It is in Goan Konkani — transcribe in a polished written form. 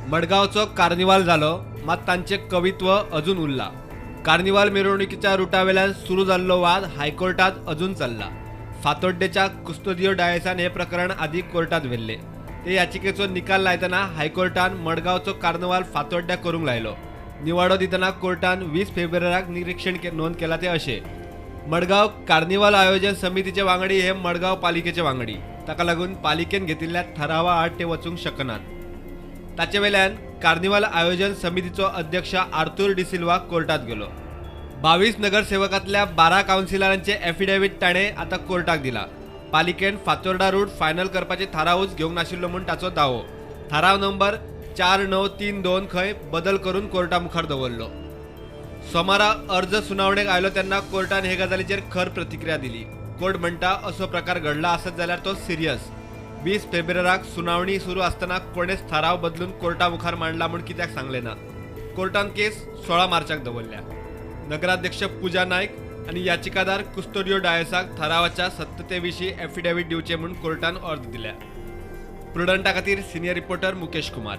मडगांवचो कार्निवाल जालो, मात तांचें कवित्व अजून उरलां. कार्निवाल मिरवणुकीच्या रुटावेल्यान सुरू जाल्लो वाद हायकोर्टात अजून चल्ला. फातोड्डेच्या कुस्तोदियो डायसान हें प्रकरण आदी कोर्टात व्हेल्लें. ते याचिकेचो निकाल लायतना हायकोर्टान मडगांवचो कार्निवाल फातोड्ड्या करूंक लायलो. निवाडो दितना कोर्टान 20 फेब्रुवाराक निरीक्षण नोंद केलां तें अशें: मडगांव कार्निवाल आयोजन समितीचे वांगडी हे मडगांव पालिकेचे वांगडी, ताका लागून पालिकेन घेतिल्ल्या थारावा आड ते वचूंक शकनात. ताचे वेल्यान कार्निवाल आयोजन समितीचो अध्यक्ष आर्थूर डिसिल्वा कोर्टात गेलो. 22 नगरसेवकांतल्या 12 कावन्सिलरांचे एफिडेवीट ताणें आतां कोर्टाक दिला. पालिकेन फातोर्डा रूट फायनल करपाचे थारावूच घेवंक नाशिल्लो म्हूण ताचो दावो. थाराव नंबर 4932 खंय बदल करून कोर्टा मुखार दवरलो. सोमारा अर्ज सुनावणेक आयलो तेन्ना कोर्टान हे गजालीचेर खर प्रतिक्रिया दिली. कोर्ट म्हणटा असो प्रकार घडला आसत जाल्यार तो सिरियस. 20 फेब्रुवाराक सुनावणी सुरू आसतना कोणेच थाराव बदलून कोर्टा मुखार मांडला म्हूण कित्याक सांगलें ना. कोर्टान केस 16 मार्चाक दवरल्या. नगराध्यक्ष पूजा नायक आनी याचिकादार कुस्तोडियो डायसाक थारावाच्या सत्यते विशीं एफिडेवीट दिवचें म्हूण कोर्टान अर्ज दिल्या. प्रुडंटा खातीर सिनियर रिपोर्टर मुकेश कुमार.